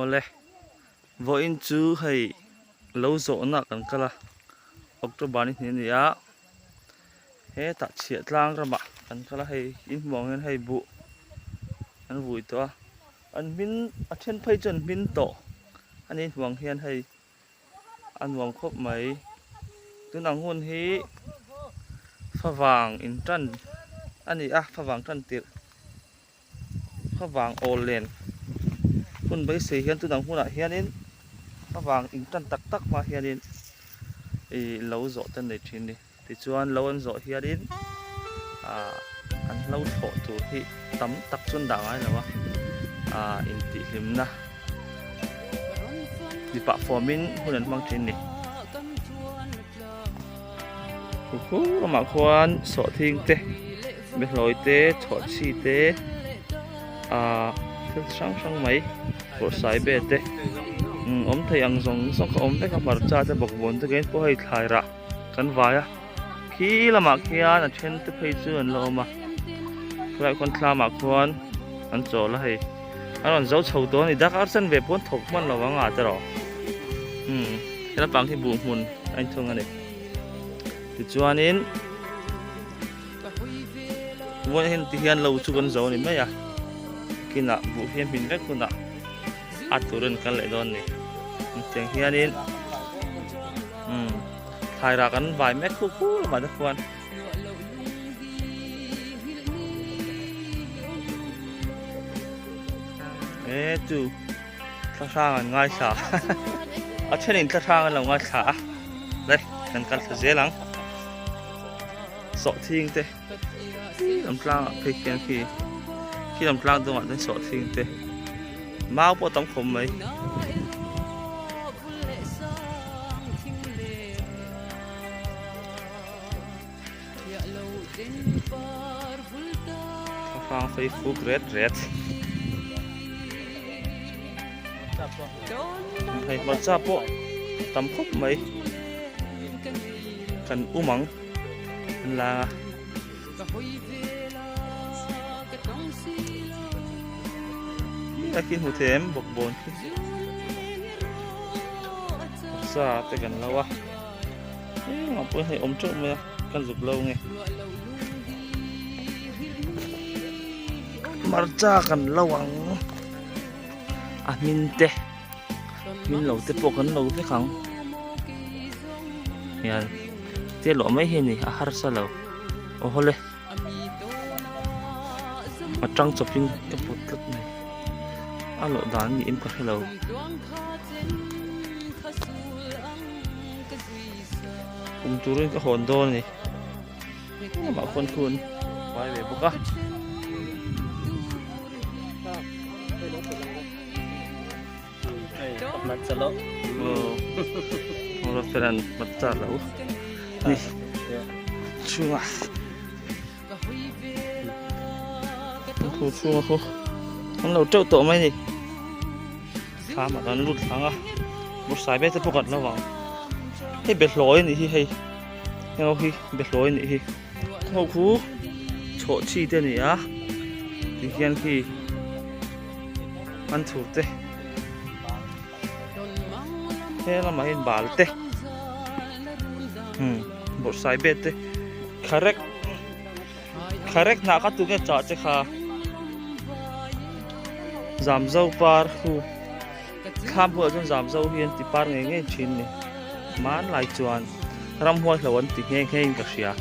Awle, vawiin chu hei lo zawhna kan kal a, October ni hnih a ni a, hetah chhiah tlang ramah kan kal a, hei in hmuh ang hian hei buh an vui tawh a, an hmin a then phei chu an hmin tawh a ni hmuh ang hian hei a nuam khawp mai, tun ang hun hi favang in tan a ni a, favang tan tirh. Favang awl len hun beisei hian tunang hunah hianin favang in tan tak tak hma hianin ih lo zawh te an nei thin a ni. Tichuan lo an zawh hianin ah an hlo thlawh tur hi tam tak chu an dah ngai lo a, ah intihhlimna ni pah fawmin hun an hmang thin a ni. Khu ramah khuan sawhthing te. Behlawi te, chhawhchhi te, ahh thil chi hrang hrang mai bawrhsai be te umm awm thei ang zawng zawng kha awm vek a hmarcha te bawkbawn te keini pawh hei thlai rah kan vai a khi lamah khian a then te phei chu an la awm a khawlaiah khuan thlamah khuan an chawl a hei an rawn zo chho tawh a ni darkar chen ve pawh an thawk hman lo ang a te rawh umm helapang hi buh hmun a inthung a ni tichuanin. Vawiin hian ti hian lo chu kan zo a ni mai a kinah buh hi a hmin vek hunah a turin kan leh dawn a ni hetiang hianin umm thlai rah kan vai mek khu khu lamah te khuan e chu thlahrang an ngaithla a thenin thlahrang an lo ngaithla a le kan kal thla zel ang. Sawhthing te khi lam tlangah phei khian khi khi lam tlang dawngah chuan sawhthing te mau pawh a tam khawp mai. Thlahrang phei fuk ret ret. Hei hmarcha pawh tam khawp mai kan um ang. An lang a. Takin hmu thei em bawkbawn khi. Sa te kan lo a. Engah pawh hei awm teuh mai a kan zuk lo nge. Hmarcha kan lo ang. A hmin te hmin lo te pawh kan lo vek ang. Hian te lawh mai hi a ni a harsa lo aw hawle a tang chawpin ka put tlat mai a lawh dan niin ka hre lo. Kum turin ka hawn dawn a ni amah khawn khun vai ve bawk a. Chhunga khu an lo teuh tawh mai a ni thlam ah kan lut thlang a bawrhsai vel te pawh kan lo ang hei behlawi a nih hi hei heng ho hi behlawi a nih hi ho khu chhawhchhi te a ni a tihian khi. An chhur te he lamah hian bal te umm bawrhsai bet te kharek kharek hnah kha tunge chah che kha zamzo par khu thlam bulah chuan zamzo hi an ti par ngei ngei thin a ni hmanlai chuan ramhuai hlo an ti nghe nghe in ka hria.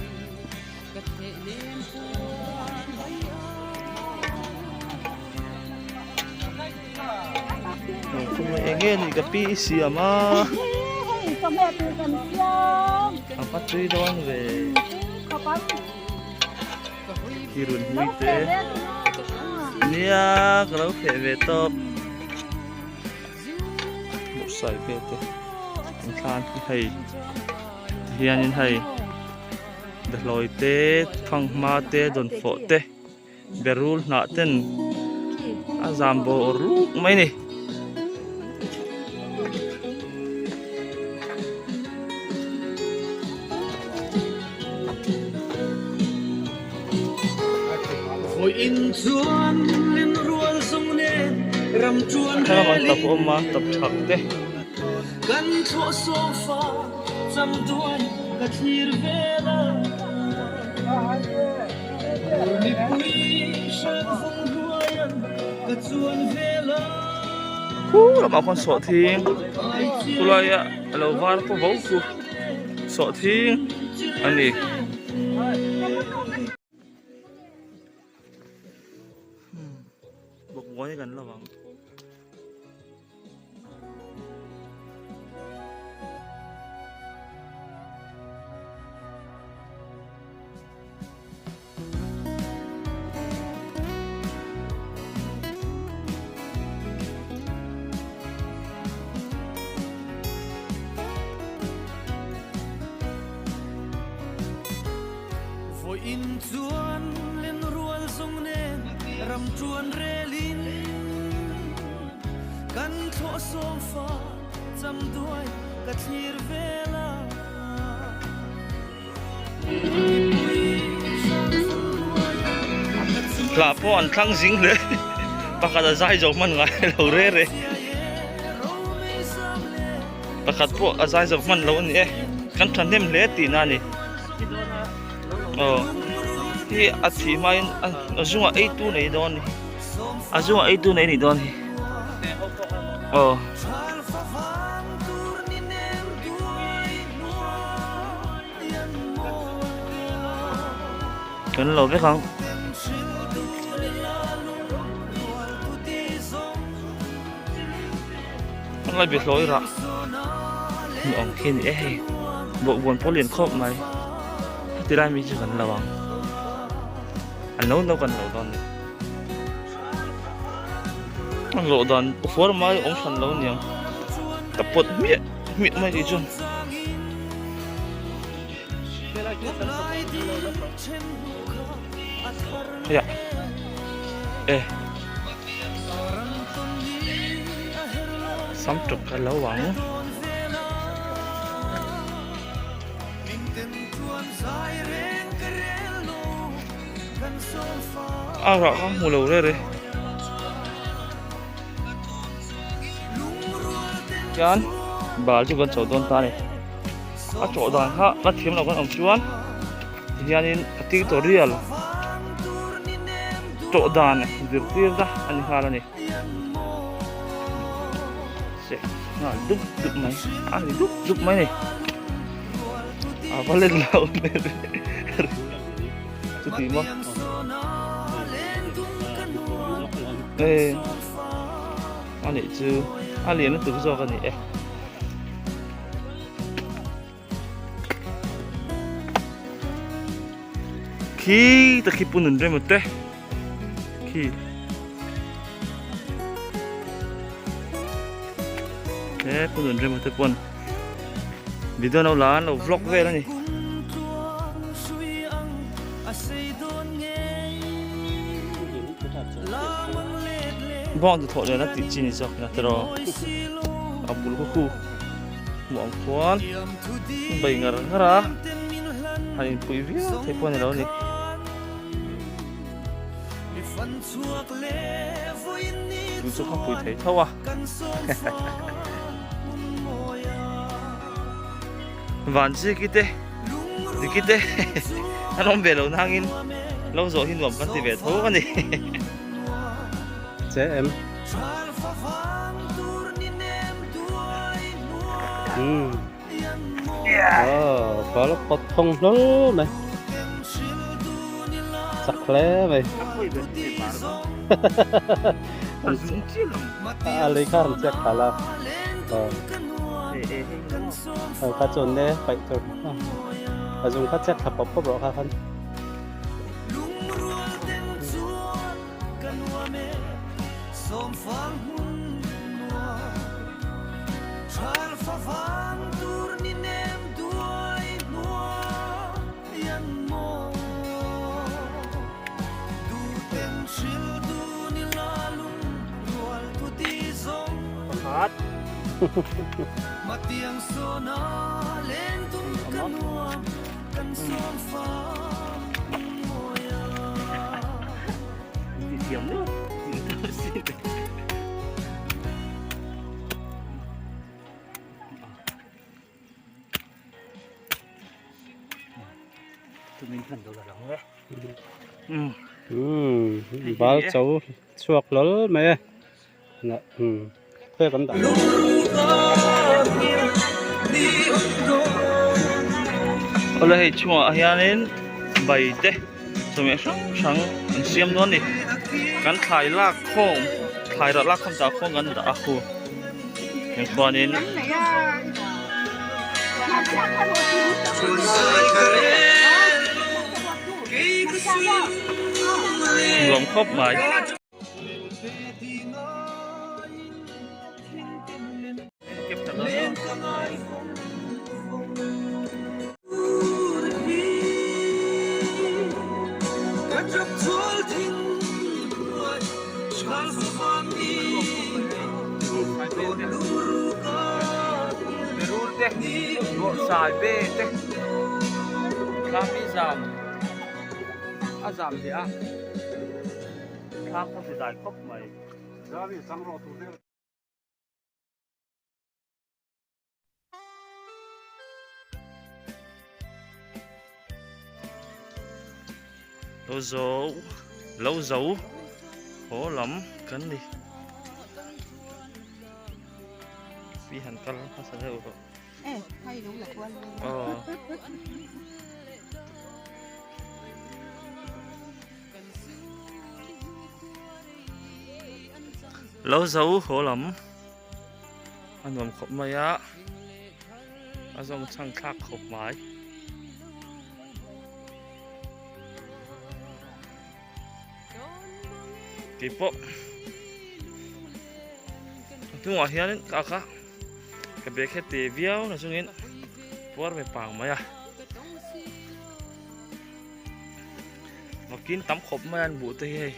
Enge ni ka pi i siam a a va tui dawn ve hi run hmui te nia ka lo feh ve tawp bawrhsai ve te an thlan hi hei tihianin hei Behlawi te, Thanghma te, Dawnfawh te, Berul hnah ten a zam bawr luk mai a ni. Thlalak ah tap a awm a tap chhak te. Khu lamah khuan sawhthing khulaia a lo var paw vo chu sawhthing a ni. Bawkbawn hi kan lo ang. Hla pawh an thlang zing hle pakhat a zai zo hman ngai lo re re pakhat pawh a zai zo hman lo a ni e kan thahnem hle tihna a ni aw hi a thih hmain a zungah ei tu nei dawn a ni a zungah ei tu nei a nih dawn hi aw. Kan lo vek ang. An lai biahlawi rah hmuh ang khi a ni e hei bawhbawn pawh lian khawp mai heti lai mi chu kan lo ang a no no kan lo dawn a ni a lawh dan huar mai awm hran lo aniang ka pawt hmiah hmiah mai tih chuan. Hei e sam tuk ka lo ang. A rah kha hmu lo rere. Chuan bal chu kan chho dawn ta a ni. A chawh dan kha la thiam lo kan awm chuan tihianin a tutorial chawh dan zirtir na a ni nghal a ni. Se nghal dup dup mai a ni dup dup mai a ni. A va len lo chuti maw e a nih chu a lian lutuk zawk a ni e. Khi ta khi pun an rem te khi he pun an rem te pon video no la lo vlog vel ani bawng tu thawh leh na tih chi ni zawk na tiraw a bul khu khu hmuh ang khuan bei ngar ngar a han inpui viau thei pawh a ni lo a ni. Tui chu kha pui thei tho a van chi te diki te an awm ve lo nangin lo zawh hi nuam kan ti ve tho a ni. Che em. Hmm. Oh, có lúc có thông lắm này. Chặt lẽ mày. A lấy khá hẳn chắc khá là. Ờ. Ờ, khá trốn đấy, phải thôi. Ờ, dùng khá chắc khá bóp bóp rõ khá khăn. Pakhat. Zoom in hman lo la lang e. Um. Um bal cho chhuak hlawl mai e. Um khawi kan dah. Awle hei chungah hianin bai te chawhmeh hrang hrang an siam dawn a ni. Kan thlai lak khawm thlai rah lak khawm tah khawn kan dah a khu heng khuanin nuam khawp mai. A zam leh a thlam pawh ti dai khawp mai. Lo zo lo zo haw lam kan ni pi han kal hmasa deuh rawh aw. Lo zo haw lam a nuam khawp mai a a zawng chhang thlak khawp mai. Keipawh a hnungah hianin ka ak a ka bag hi a te viau na chungin puar ve pang mai a. Vakin tam khawp mai a an buh te hi hei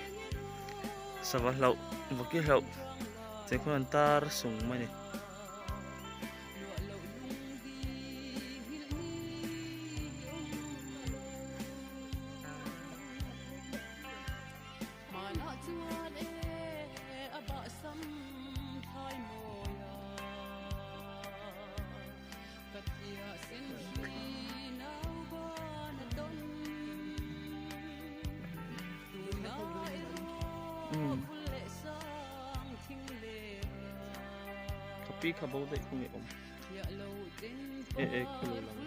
sava hlauh vaki hlauh chengkhawn an tar sung mai a ni. Ka pi kha bo daih khaw nge awm e e khaw lo lang.